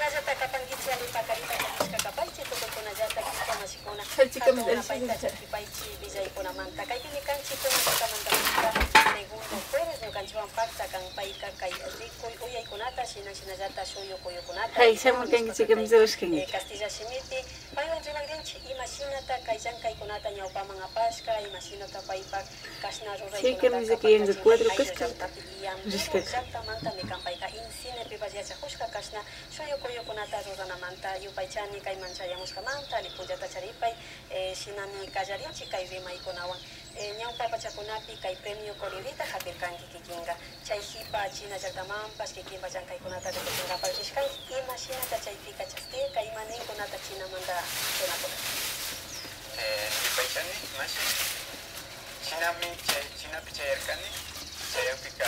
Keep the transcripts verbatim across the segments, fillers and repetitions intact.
Allata kapankichik, alli pakarita chaskishka kapaychik, tukuykunallata kikin mashikuna. Hatun napayta chakipaychik willaykunamanta. Kaypimi kanchik kunan tutamanta segundo Pérez ñukanchikwan pakta kan. Payka kay rikuy uyaykunata, shina, shinallata shuyu kuyukunata, Hay, shamurkankichik, kamisawashkankichik. Eh, kastilla shimipi paywan rimagrinchik imashinata kay llankaykunata ñawpaman apashka, imashinata paypak kashna ruraykunata kapakachin, kay ayllu llaktapi, y Amberes llaktamantami kan payka, INCINE pipash yachakushka kashna shuyu kuyukunata ruranamanta. Yupaychani kayman chayamushkamanta, alli punllata charipay, eh, shinami kallarinchik kay rimaykunawan. Eh, ñawpa pachakunapi kay premio Colibrita hapirkanki kikinka. Chay hipa China llaktamanpash kikinpa llankaykunata rikuchinkapak rishkanki. Imashinata chaypika chaskirka, ima ninkunata Chinamanta runakunaka? Eh, yupaychani, mashi. Chinami chay, Chinapi chayarkani. Chayakpika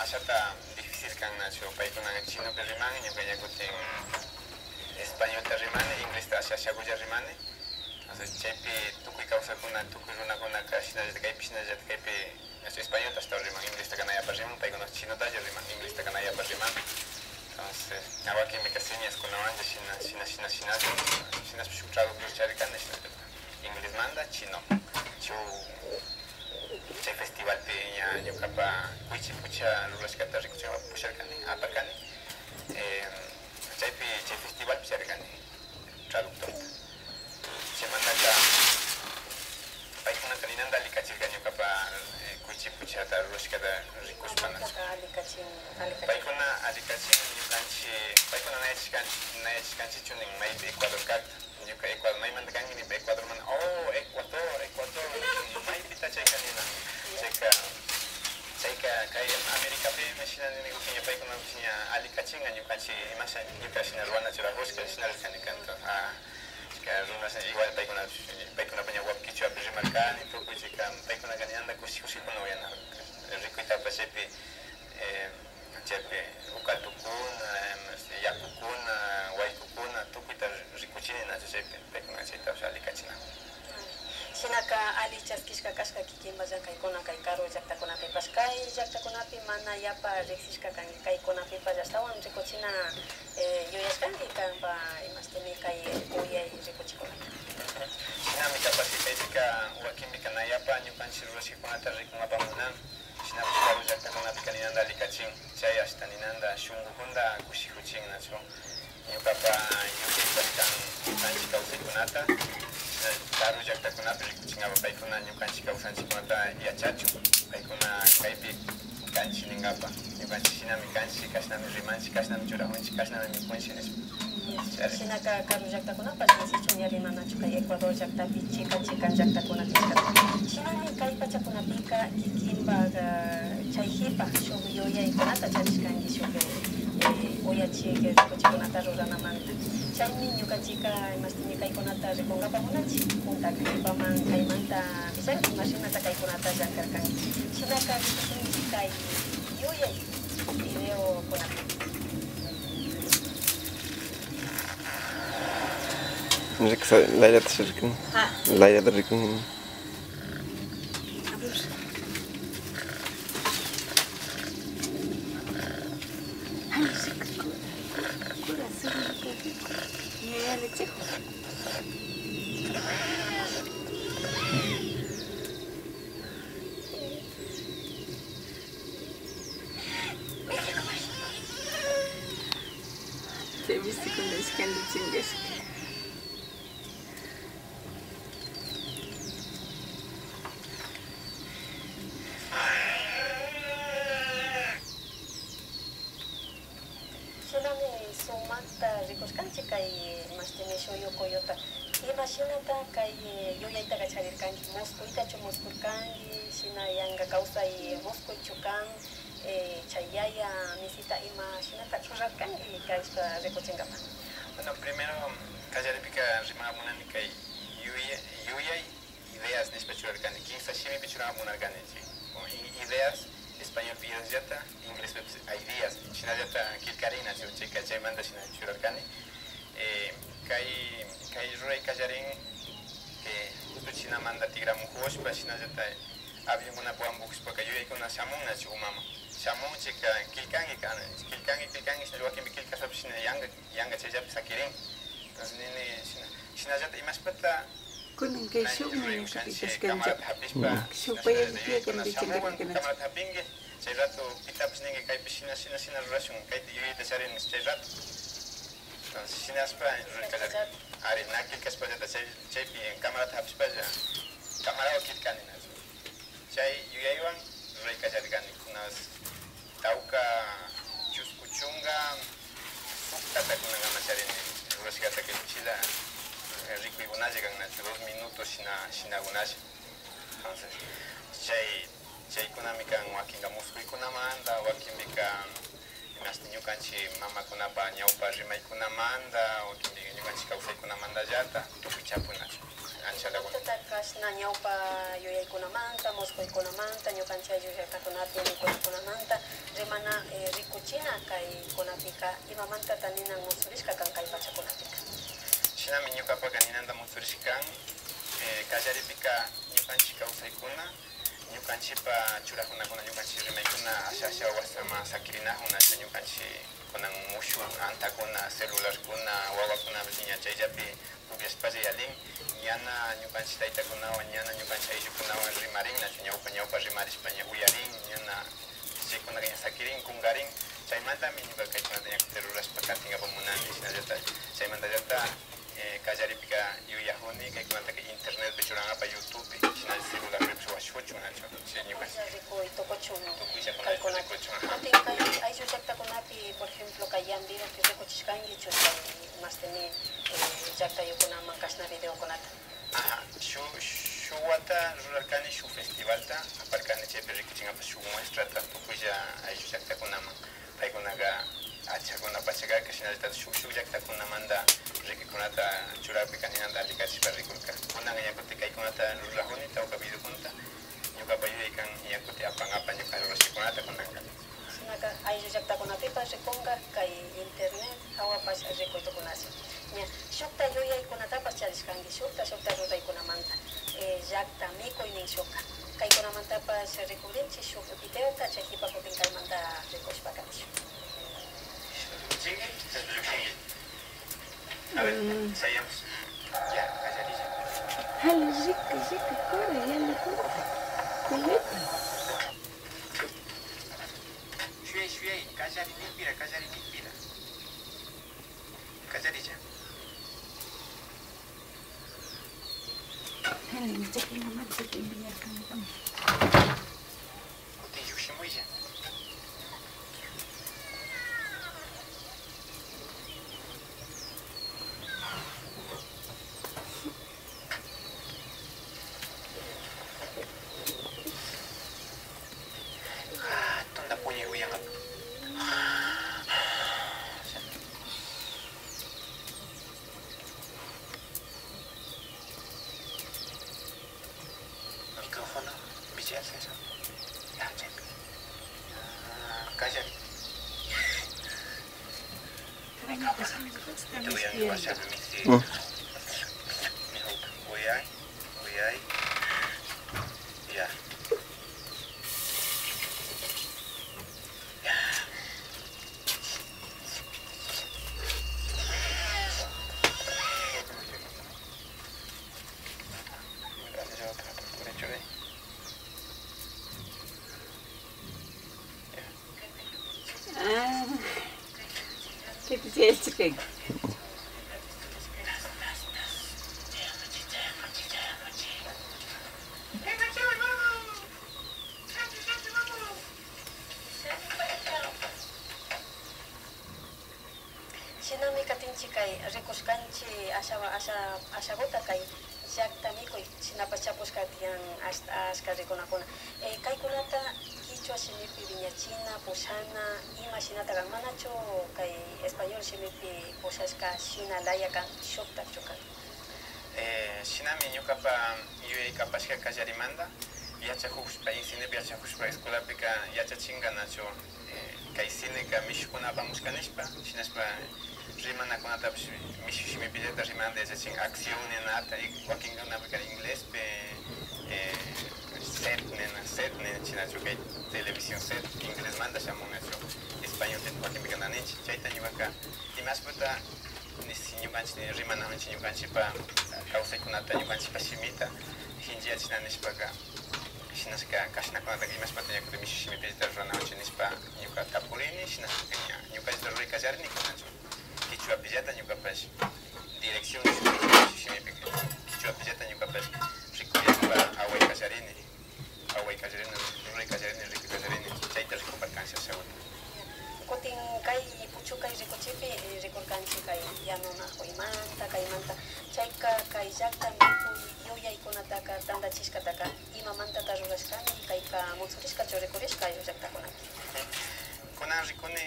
ashata difícil kan nachu. Paykunaka chinopi riman, ñuka ña kutin españolta rimani, inglesta asha ashakulla rimani. Entonces, chaypi tukuy kawsakkuna, tukuy runakunaka shinallata kaypi, shinallata kaypi, nachu españolta ashtawan riman, inglestaka na yapa riman, paykuna chinotalla riman, inglestaka na yapa riman. Entonces, ña wakinpika señaskunawanlla shina, shina, shina, shina, shinapish shuk traductor charirkani, shinallata inglesmanta chino. Shuk chay festivalpi ña ñukapa kuychi pucha rurashkata rikuchishpa pusharkani, aparkani. Eh, chaypi, chay festivalpi charirkani traductorta. Chaymantaka paykunaka ninanta allikachirka ñukapa, eh, kuychi puchata rurashkata rikushpa nachu. Paykuna allikachin ñukanchik, paykuna na yachashkanchik, na yachashkanchikchu nin maypi Ecuador kakta. Ñuka Ecuador, maymanta kanki nipa Ecuadormanta, oh, Ecuador, Ecuador, maypita chayka nina. Chayka, chayka kay Americapimi shina nini kutin ña paykunapish ña allikachinka ñukanchik imasha ñuka shina ruwana churakushka shina rirkani kanta. Ah, chayka runas igual paykuna, paykunapash ña wak kichwapi rimarkani tukuy chayka paykunaka ninanta kushi kushikuna uyana rikuytapash chaypi, eh, chaypi ukaltukuna, em, este, yakukuna, waykukuna, tukuyta rikuchini nachu chaypi, paykuna chaytapash allikachina. Shinaka alli chaskishka kashka kikinpa llankaykuna kay karu llaktakunapipash, kay llaktakunapi mana yapa riksishka kanki, kaykunapipash ashtawan rikuchina, eh, yuyashkanki kanpa imashtimi kay uyay rikuchikunata. Shinami capaz kaypika wakinpika na yapa ñukanchik rurashkakunata rikunkapak munan. Shinapash karu llaktakunapika ninanta allikachin, chay ashta ninanta shunkukunata kushikuchin nachu. Ñukapa yuyaypash kan ñukanchik kawsaykunata, shina karu llaktakunapi rikuchinkapak paykuna ñukanchik kawsanchikkunata yachachun, paykuna kaypi kanchik ninkapak, ñukanchik shinami kanchik, kashnami rimanchik, kashnami churakunchik, kashnami mikunchik nishpa. Shinaka karu llaktakunapash mishichun yarimanachu kay Ecuador llaktapi chika chika llaktakuna kashkata. Shinami kay pachakunapika kikinpa, ah, chay hipa shuk yuyaykunata charishkanki shuk, eh, uyachik rikuchikunata ruranamanta. Chaymi ñukanchikka imashtimi kaykunata rikunkapak munanchik, puntaka ñawpaman kaymanta willanki imashinata kaykunata llankarkanki. Shinaka rikushunchik kay yuyay videokunapi. Riksa, layrata rikun. Ah. Layrata rikun. Chay misikuna ishkantin chinkashka. Shinami sumakta rikushkanchik kay imashtimi shuyu kuyuta. Imashinata kay, eh, yuyaytaka charirkanki? Muskuytachu muskurkanki? Shina yanka kawsay muskuychu kan? Eh, chay yaya misita imashinata churarkanki kayshpa rikuchinkapak? Bueno, primero, kallaripika rimana munani kay yuyay, yuyay ideas nishpa churarkani, kimsa shimipi churana munarkani, chi. O i-, ideas, españolpi ideasllata, inglespipish ideas, shinallata killkarin, nachu, chayka chaymanta shina churarkani. Eh, kay, kay ruray kallarin, eh, justo shinamanta tikramukushpa, shinallata avionkunapi wampukushpaka yuyaykuna shamun, nachu, umaman. Shamunchik, killkanki, kan-, killkanki, killkanki, shina wakinpi killkashpapish shina yanka, yanka chayllapi sakirin. Entonces nini, shina, shinallata imashpata Kunan kay shukmi ñukapi kashkanchik. Camarata japishpa, shuk shina, shina, payakukuna shamuwan, camarata japinki, chay rato pitapish ninki, kaypi shina, shina, shina rurashun, kayta yuyayta charin, chay rato. Entonces, shinashpa, rurarkallari. Ari, na killkashpallata, chay, chaypi, camarata japishpalla, camarawan killkani, nachu. Chay yuyaywan ruraykallarkani, kunas tawka chusku chunka suktata kunankama charini, rurashkata kay uchilla, eh, rikuykunalla kan, nachu, dos minutos shina, shinakunalla. Entonces, chay, chaykunami kan, wakinka muskuykunamanta, wakinpika, imashti ñukanchik mamakunapa ñawpa rimaykunamanta, wakinpika ñukanchik kawsaykunamantallata, tukuy chapunachu, anchalakuna. Ñukakunataka kashna ñawpa yuyaykunamanta, muskuykunamanta, ñukanchik ayllu llaktakunapi mikunakunamanta rimana, eh, rikuchina kaykunapika, imamantata ninan mutsurishka kan kay pachakunapika? Shinami ñukapaka ninanta mutsurishka kan, eh, kallaripika ñukanchik kawsaykuna, ñukanchikpa churakunakuna, ñukanchik rimaykuna asha, asha wasama sakirinajun, nachu, ñukanchik kunan mushuk antakuna, celularkuna, wawakunapish ña chayllapi pukllashpalla yalin, ñana ñukanchik taytakunawan, ñana ñukanchik ayllukunawan rimarin, nachu, ñawpa, ñawpa rimarishpa ña uyarin, ñana chaykunaka ña sakirin, kunkarin, chaymantami ñuka kaykunata ña kutin rurashpa katinkapak munani, shinallata, chaymantallata, eh, kallaripika yuyajuni, kaykunataka internetpi churankapak, YouTubepi, shina celularpipish washuchun, nachu, chay ñuka. Tukuylla rikuy tukuchun. Tukuyllakunata kaykunata rikuchun, ajá. Kutin kay ayllu llaktakunapi, por ejemplo, kay Yambirupi rikuchishkankichu chay, mashtimi, eh, llaktayukunaman kashna videokunata? Ajá, shuk, shuk wata rurarkani shuk festivalta, aparkani chaypi rikuchinkapak shuk muestrata, tukuylla ayllu llaktakunaman. Paykunaka achakuna pacha karka, shinallata shuk, shuk llaktakunamanta rikukunata churakpika ninanta allikachishpa rikurka. Kunanka ña kutin kaykunata rurajuni, tawka videokunata, ñukapa yuyay kan, ña kutin apankapak ñuka rurashkakunata kunanka. Shinaka ayllu llaktakunapipash rikunka kay internet jawapash rikuy tukunachu. Ña, shukta yuyaykunatapash charishkanki, shukta, shukta ruraykunamanta, eh, llakta mikuy nin shukka. Kaykunamantapash rikukrinchik shuk videota, chay jipa kutin kaymanta rikushpa katishun. A ver, mm, sayamos. Ya, kallarilla. Jala, rika, rika, kura, yala, kura. Kuleta. Shuyay, shuyay, kallari nikpira, kallari nikpira. Kallarilla. Kutin llukshimuylla. Hatunta puñuy uyankapak. Micrófono, Michelle, eso. Ya, chaypi. Ah, kallari. Micrófono. Te voy a ayudar, mixi. Mm. Mejor, voy ahí, voy ahí. Ya. Ya. Ah, kaypi chayachirkanki. Shinami katinchik kay rikushkanchik asha, asha, ashaguta kay llakta mikuy, shinapash chapushka tiyan ashta, ashka rikunakuna. Eh, kaykunata kichwa shimipi wiñachina, pushana, ima shinata kan, manachu kay español shimipi pushashka shina laya kan, shuktachu kan? Eh, shinami ñukapa yuyay kapashka kallarimanta, yachakushpa, INCINEpi yachakushpa, escuelapika yachachinka nachu, eh, kay cineka mishukuna apamushka nishpa, shinashpa rimanakunatapash mishu shimipillata rimanata yachachin, acción ninata, y wakinkunapika inglespi, eh, set nina, set nina, shinachu kay televisión set, inglesmanta shamun nachu, español set, wakinpika na ninchik. Chayta ñukaka imashpata nisi ñukanchik rimanajunchik ñukanchikpa kawsaykunata, ñukanchikpa shimita shinchiyachina nishpaka, shinashka kashnakunataka imashpata ña kutin mishu shimipillata ruranawanchik nishpa ñuka tapurini, shinashpaka ña ñukallata ruray kallarini kunachu. Kichwapillata ñukapash dirección nishpa shimipi kichwapillata ñukapash rikuyashpa away kallarini, away kallarini, ruray kallarini, rikuy kallarini, chayta rikuparkanchik ashawan. Kutin kay puchukay rikuchipi, eh, rikurkanchik kay yanunakuymanta, kaymanta, chayka kay llakta mikuy yuyaykunataka tantachishkataka imamantata rurashkami, kayka mutsurishkachu rikurishka llaktakunapi? Kunan rikuni,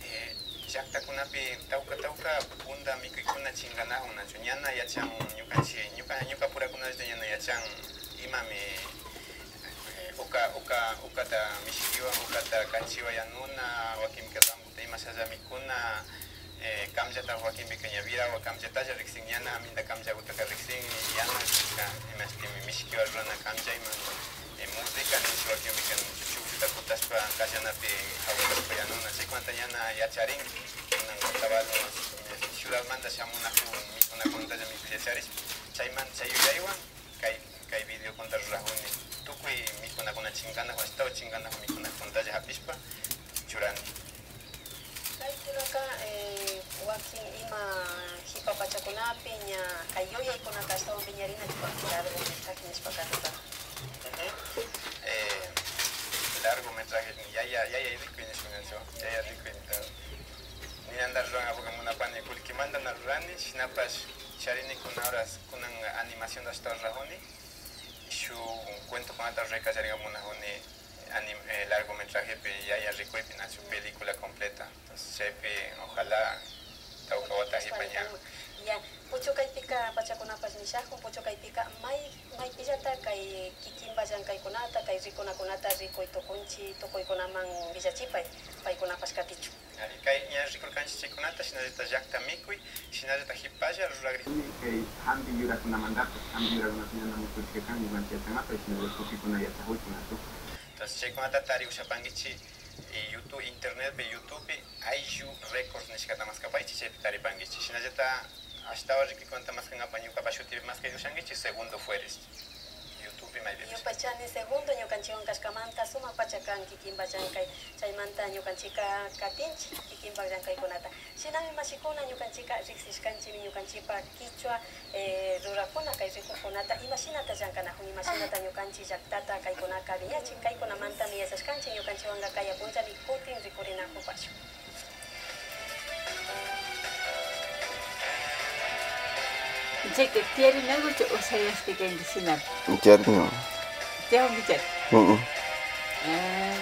eh, llaktakunapi tawka tawka punta mikuykuna chinkanajun nachu, ñana yachan ñukanchik, ñuka, ñuka purakunallata ñana yachan imami, eh, uka, uka, ukata mishikiwan, ukata kachiwa yanuna, wakinka bambuta imashalla mikuna, eh, kamllata wakinpika ña virawa kamllatalla riksin, ñana aminta kamllagutaka riksin, yanun kashka, imashtimi mishikiwan rurana kamllayman, eh, música nish wakinpika chukchuta kutashpa kallanapi jawitashpa yanuna, chaykunata ñana yacharin. Kunan otavalo ciudadmanta shamunajun mikunakunatalla mikuy yacharishpa, chayman, chay yuyaywan kay, kay videokunata rurajuni, tukuy mikunakuna chinkanajun, ashtawan chinkanajun mikunakunatalla japishpa churani. Kaykunaka, eh, wakin ima jipa pachakunapi ña kay yuyaykunaka ashtawan wiñarinachu kanki largometraje nishpa katuta. Ujú. Eh, largometraje, yaya, yaya rikuy nishpa nachu, yaya rikuy nita. Ninanta rurana porque munapani, kullkimanta na rurani, shinapash charini kuna horas, kunan animación ashtawan rurajuni, shuk cuentokunata ruray kallarinka munajuni, anim-, eh, largometrajepi, yaya rikuypi nachu, película completa. Entonces chaypi ojalá tawka wata jipa ña. Ya, puchukaypika pachakunapash nishajun, puchukaypika may, maypillata kay kikinpa llankaykunata, kay rikunakunata rikuy tukunchik, tukuykunaman willachipay, paykunapash katichun. Ari, kay ña rikurkanchik chaykunata, shinallata llakta mikuy, shinallata jipalla ruragri. Kay jampi yurakunamantapash, jampi yurakunapi ña musurishka kan, ñukanchik yachangapa, shinallata tukuykunata yachajuykunata. Entonces chaykunata tari ushapankichik, eh, YouTube, internetpi, YouTubepi, Ayllu Records nishkata maskapaychik, chaypi taripankichik. Shinallata ashtawan rikuykunata maskankapa ñukapa shutipi maskay ushankichik, Segundo Fueres. YouTubepi maypipish. Yupaychani Segundo, ñukanchikwan kashkamanta sumak pacha kan kikinpa llankay, chaymanta ñukanchikka katinchik kikinpa llankaykunata. Shinami mashikuna, ñukanchikka riksishkanchikmi ñukanchikpa kichwa, eh, rurakuna kay rikukkunata imashinata llankanakun, imashinata ñukanchik llaktata kaykunaka wiñachin. Kaykunamantami yachashkanchik, ñukanchikwanka kaya punllami kutin rikurinakupashun. Chayka tiyarinakuchu o shayashka kanki shinapi? Tiyarinawan. Tiyakunkichari? Mm. Ah.